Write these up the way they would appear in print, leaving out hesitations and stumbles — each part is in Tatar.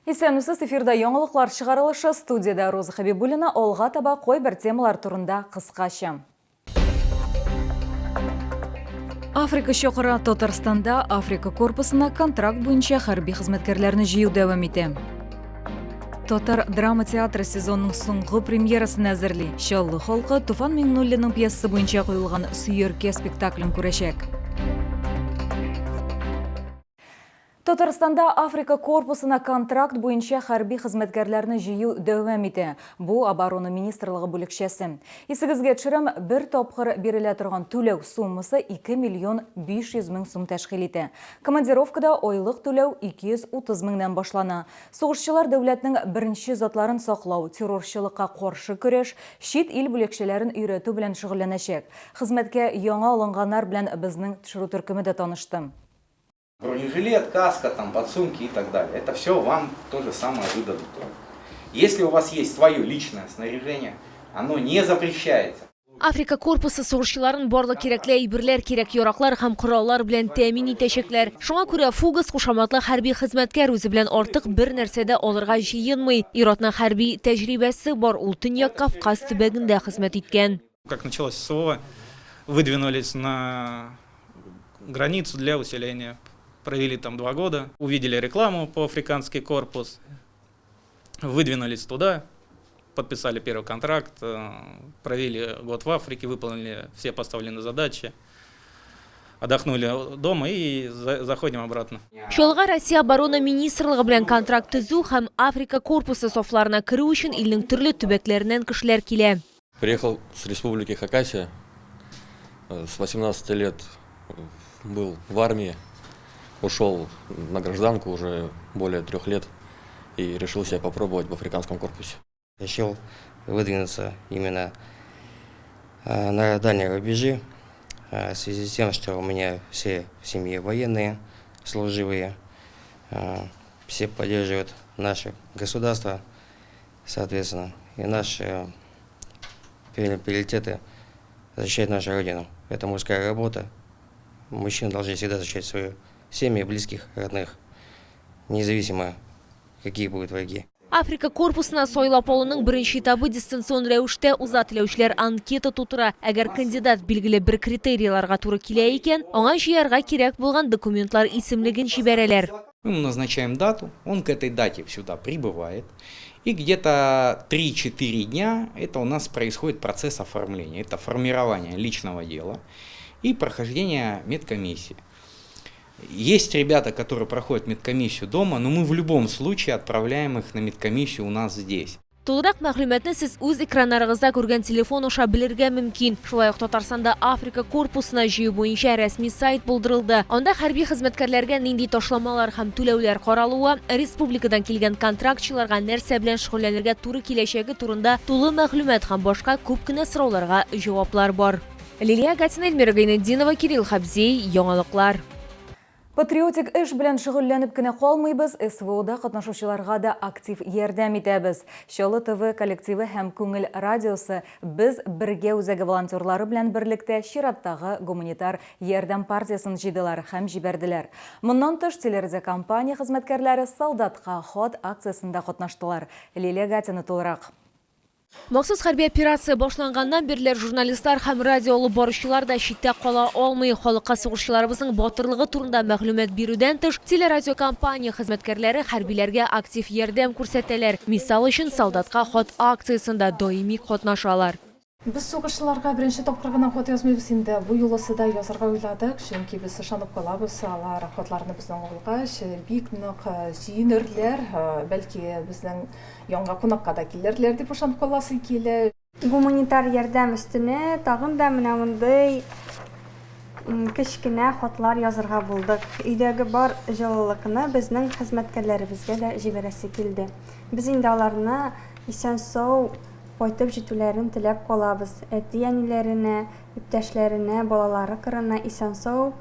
Исәнмесез, эфирда яңалыклар чыгарылышы, студиядә Роза Хәбибуллина, алга таба кайбер темалар турында кыскача. Африка чакыра Татарстанда Африка корпусына контракт буенча хәрби хезмәткәрләрне җыю дәвам итә. Татар драма театры сезонның соңгы премьерасын әзерли. Чаллы халкы Туфан Миңнуллинның пьесасы буенча куелган Сөяркә спектаклен күрәчәк. Татарстанда Африка корпусына контракт буенча хәрби хезмәткәрләрне җыю дәвам итә. Бу Оборона министрлыгы бүлекчәсе. Исегезгә төшерәм, бер тапкыр бирелә торган түләү суммасы 2 миллион 500 мең сум тәшкил итә. Командировкада айлык түләү 230 меңнән башлана. Сугышчылар дәүләтнең беренче затларын саклау, террорчылыкка каршы көрәш, чит ил бүлекчәләрен өйрәтү белән шөгыльләнәчәк. Хезмәткә яңа алынганнар белән безнең төшерү төркеме дә танышты. Бронежилет, каска, там, подсумки и так далее. Это все вам то же самое выдадут. Если у вас есть свое личное снаряжение, оно не запрещается. Африка корпусы сугышчыларын барлык кирәкле әйберләр, кирәк-яраклар һәм кораллар белән тәэмин итәчәкләр. Шуңа күрә Фугас кушаматлы хәрби хезмәткәр үзе белән артык бер нәрсә дә алырга җыенмый. Ир-атның хәрби тәҗрибәсе бар, ул Төньяк Кавказ төбәгендә хезмәт иткән. Как началось СВО, выдвинулись на границу для усиления. Провели там два года, увидели рекламу по африканский корпус, выдвинулись туда, подписали первый контракт, э, провели год в Африке, выполнили все поставленные задачи, отдохнули дома и заходим обратно. Чаллыга Россия Оборона министрлыгы белән контракт төзү һәм Африка корпусы сафларына керү өчен илнең төрле төбәкләреннән кешеләр килә. Приехал с республики Хакасия, э, с 18 лет был в армии, ушел на гражданку уже более трех лет и решил себя попробовать в африканском корпусе. Решил выдвинуться именно э, на дальние рубежи, э, в связи с тем, что у меня все в семье военные, служивые, все поддерживают наше государство, соответственно, и наши приоритеты защищать нашу Родину. Это мужская работа. Мужчины должны всегда защищать свою семьи, близких, родных, независимо, какие будут враги. Африка корпусына сайлап алуның беренче этабы дистанцион рәвештә уза. Теләүчеләр анкета тутыра. Әгәр кандидат билгеле бер критерийларга туры килә икән, аңа җыярга кирәк булган документлар исемлеген җибәрәләр. Мы ему назначаем дату, он к этой дате сюда прибывает. И где-то 3-4 дня это у нас происходит процесс оформления. Это формирование личного дела и прохождение медкомиссии. Есть ребята, которые проходят медкомиссию дома, но мы в любом случае отправляем их на медкомиссию у нас здесь. Тулырак мәгълүматны сез үз экраннарыгызда күргән телефон аша белергә мөмкин. Шулай ук Татарстанда Африка корпусына җыю буенча рәсми сайт булдырылды. Анда хәрби хезмәткәрләргә нинди ташламалар һәм түләүләр каралуы, республикадан килгән контрактчыларга нәрсә белән шөгыльләнергә туры киләчәге турында тулы мәгълүмат һәм башка күп кенә сорауларга җаваплар бар. Лилия Гатина, Эльмира Гайнетдинова, Кирилл Хабзей, Яңалыклар. Патриотик эш белән шөгыльләнеп кенә калмыйбыз, СВОда катнашучыларга да актив ярдәм итәбез. Чаллы ТВ коллективы һәм Күңел радиосы Без бергә үзәге волонтерлары белән берлектә чираттагы гуманитар ярдәм партиясен җыйдылар һәм җибәрделәр. Моннан тыш, телерадиокомпания хезмәткәрләре Солдатка хат акциясендә катнаштылар. Лилия Гатина тулырак. Махсус хәрби операция башланганнан бирле журналистлар һәм радио алып баручылар да читтә кала алмый. Халыкка сугышчыларыбызның батырлыгы турында мәгълүмат бирүдән тыш, телерадиокомпания хезмәткәрләре хәрбиләргә актив ярдәм күрсәтәләр. Мисал өчен, Солдатка хат акциясендә даими катнашалар. Без сугышчыларга беренче тапкыр гына хат язмыйбыз инде. Бу юлысы да язарга уйладык, чөнки без ышанып калабыз, алар хатларны бездән алгач, бик нык сөенерләр, бәлки безнең Янга кунакка да килерләр дип ышанып каласы килә. Гуманитар ярдәм өстенә тагын да менә мондый кечкенә хатлар язырга булдык. Өйдәге бар җылылыкны безнең хезмәткәрләребезгә дә җибәрәсе килде. Без инде аларны исән-сау кайтып җитүләрен теләп калабыз. Әти-әниләренә, иптәшләренә, балалары кырына исән-сау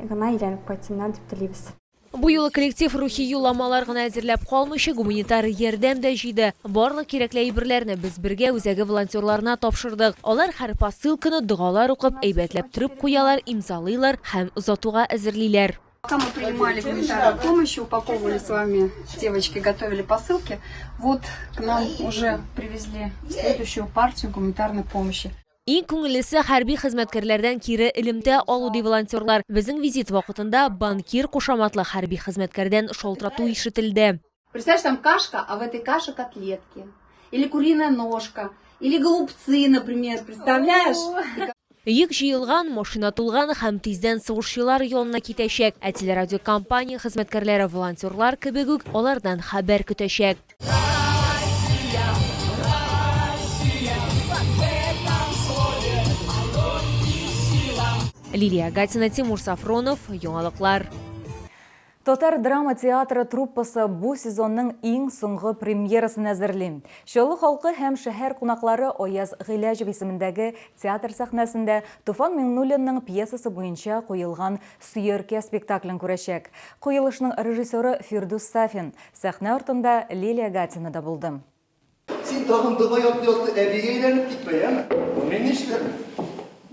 гына әйләнеп кайтсыннар дип телибез. Бу юлы коллектив рухи юлламалар гына әзерләп калмыйча, гуманитар ярдәм дә җыйды. Барлык кирәкле әйберләрне Без бергә үзәге волонтерларына тапшырдык. Алар һәр посылканы догалар укып, әйбәтләп төреп куялар, имзалыйлар һәм озатуга әзерлиләр. Пока мы принимали гуманитарную помощь, упаковывали с вами, девочки готовили посылки, вот к нам уже привезли следующую партию гуманитарной помощи. Иң күңеллесе хәрби хезмәткәрләрдән кире элемтә алу, ди волонтерлар. Безнең визит вакытында банкир кушаматлы хәрби хезмәткәрдән шалтырату ишетелде. Представляешь, там кашка, а в этой каше котлетки. Или куриная ножка, или голубцы, например, представляешь? Йөк җыелган, машина тулган һәм тиздән сугышчылар янына китәчәк. Ә телерадиокомпания хезмәткәрләре волонтерлар кебек үк алардан хәбәр көтәчәк. Лилия Гатина, Тимур Сафронов, Яңалыклар. Татар драма театры труппасы бу сезонның иң соңгы премьерасын әзерли. Чаллы халкы һәм шәһәр кунаклары Аяз Гыйләҗев исемендәге театр сәхнәсендә Туфан Миңнуллинның пьесасы буенча куелган Сөяркә спектаклен күрәчәк. Куелышның режиссеры Фирдүс Сафин. Сәхнә артында Лилия Гатина да булды. Син тагын дога ятлый-ятлый әбигә әйләнеп китмә, яме? Мин нишләрмен?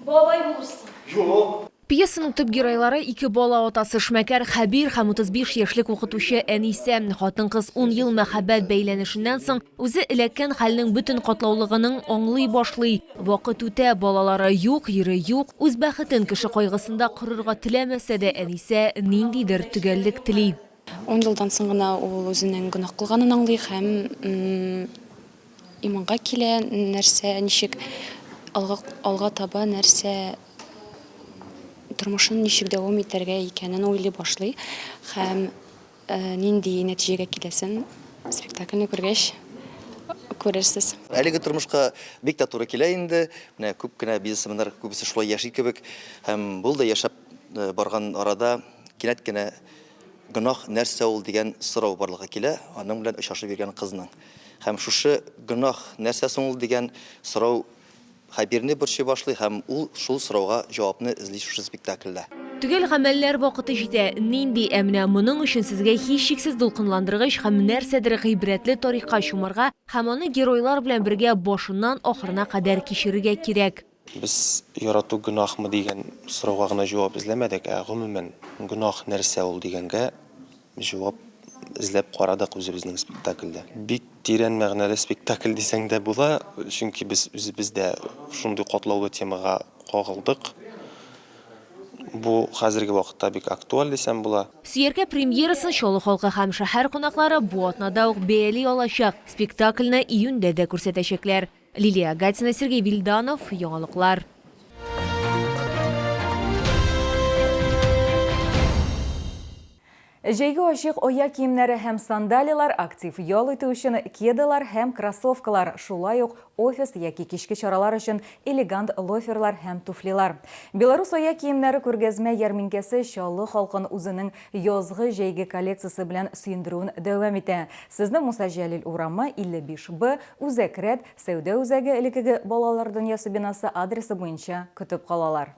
Бабай булырсың. Юк. Пьесаның төп геройлары ике бала атасы эшмәкәр Хәбир һәм 35 яшьлек укытучы Әнисә. Хатын-кыз ун ел мәхәббәт бәйләнешеннән соң үзе эләккән хәлнең бөтен катлаулыгының аңлый башлый. Вакыт үтә, балалары юк, ире юк. Үз бәхетен кеше кайгысында корырга теләмәсә дә, Әнисә ниндидер төгәллек тели. Ун елдан соң гына ул үзенең гөнаһ кылганын аңлый һәм иманга килә, нәрсә, ничек алга, алга таба нәрсә тормышын ничек дәвам итәргә икәнен уйлый башлый һәм нинди нәтиҗәгә киләсен спектакльне күргәч күрерсез. Әлеге тормышка бик тә туры килә инде. Менә күп кенә бизнесменнар күбесе шулай яши кебек. Һәм бул да яшәп барган арада кинәт кенә Гөнаһ нәрсә ул дигән сорау барлыкка килә аның белән очрашып йөргән кызның. Һәм шушы гөнаһ нәрсә соң ул дигән сорау Хәбирне борчый башлый һәм ул шул сорауга җавапны эзли шушы спектакльдә. Төгәл гамәлләр вакыты җитә. Нинди? Ә менә моның өчен сезгә һичшиксез дулкынландыргыч һәм нәрсәдер гыйбрәтле тарихка чумарга һәм аны геройлар белән бергә башыннан ахырына кадәр кичерергә кирәк. Без ярату гөнаһмы дигән сорауга гына җавап эзләмәдек, ә гомумән, гөнаһ нәрсә ул дигәнгә җавап эзләп карадык үзебезнең спектакльдә. Бик тирән мәгънәле спектакль дисәң дә була, чөнки без үзебез дә шундый катлаулы темага кагылдык. Бу хәзерге вакытта бик актуаль дисәм була. Сөяркә премьерасын Чаллы халкы һәм шәһәр кунаклары бу атнада ук бәяли алачак. Спектакльне июньдә дә күрсәтәчәкләр. Лилия Гатина, Сергей Вильданов, Яңалыклар. Җәйге ачык аяк киемнәре һәм сандалилар, актив ял итү өчен кедалар һәм кроссовкалар, шулай ук офис яки кичке чаралар өчен элегант лоферлар һәм туфлилар. Беларус аяк киемнәре күргәзмә ярминкәсе Чаллы халкын үзенең язгы-җәйге коллекциясе белән сөендерүен дәвам итә. Сезне Муса Җәлил урамы, 55 Б, Үзәк рәт, сәүдә үзәге элеккеге Балалар дөньясы бинасы адресы буенча көтеп калалар.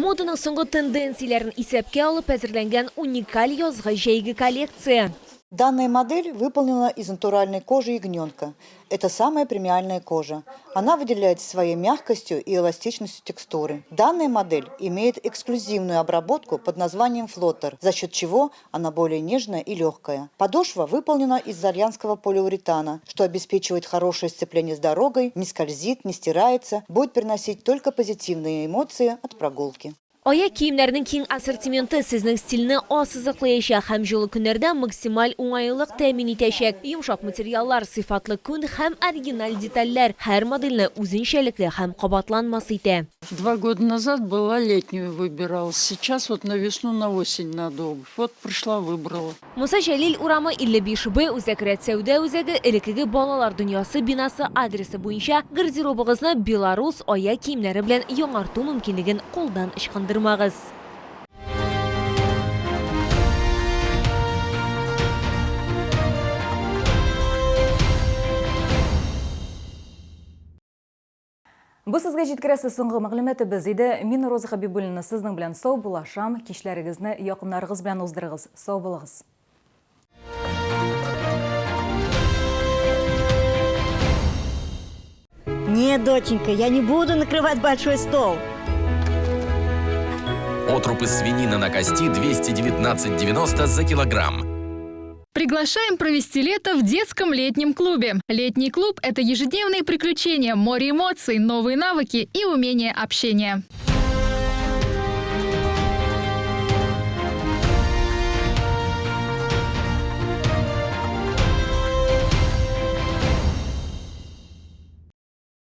Моданың соңгы тенденцияләрен исәпкә алып әзерләнгән уникаль язгы-җәйге коллекция. Данная модель выполнена из натуральной кожи ягненка. Это самая премиальная кожа. Она выделяется своей мягкостью и эластичностью текстуры. Данная модель имеет эксклюзивную обработку под названием флоттер, за счет чего она более нежная и легкая. Подошва выполнена из итальянского полиуретана, что обеспечивает хорошее сцепление с дорогой, не скользит, не стирается, будет приносить только позитивные эмоции от прогулки. Аяк киемнәренең киң ассортименты сезнең стильне ассызыклаячак һәм җылы көннәрдә максималь уңайлылык тәэмин итәчәк. Йомшак материаллар, сыйфатлы күн һәм оригиналь детальләр һәр модельне үзенчәлекле һәм кабатланмас итә. Два года назад была летнюю выбирала, сейчас вот на весну, на осень надо обувь. Вот пришла, выбрала. Муса Җәлил урамы, 55 Б, Үзәк рәт сәүдә үзәге, элеккеге Балалар дөньясы бинасы адресы буенча гардеробыгызны белорус аяк киемнәре белән яңарту мөмкинлеген кулдан ычкындырмагыз. Бу сезгә җиткерәсе соңгы мәгълүматыбыз иде. Мин Роза Хабибуллина сезнең белән сау булашам. Кичләрегезне якыннарыгыз белән уздырыгыз. Сау булыгыз. Нет, доченька, я не буду накрывать большой стол. Отруб из свинины на кости 219,90 за килограмм. Приглашаем провести лето в детском летнем клубе. Летний клуб – это ежедневные приключения, море эмоций, новые навыки и умение общения.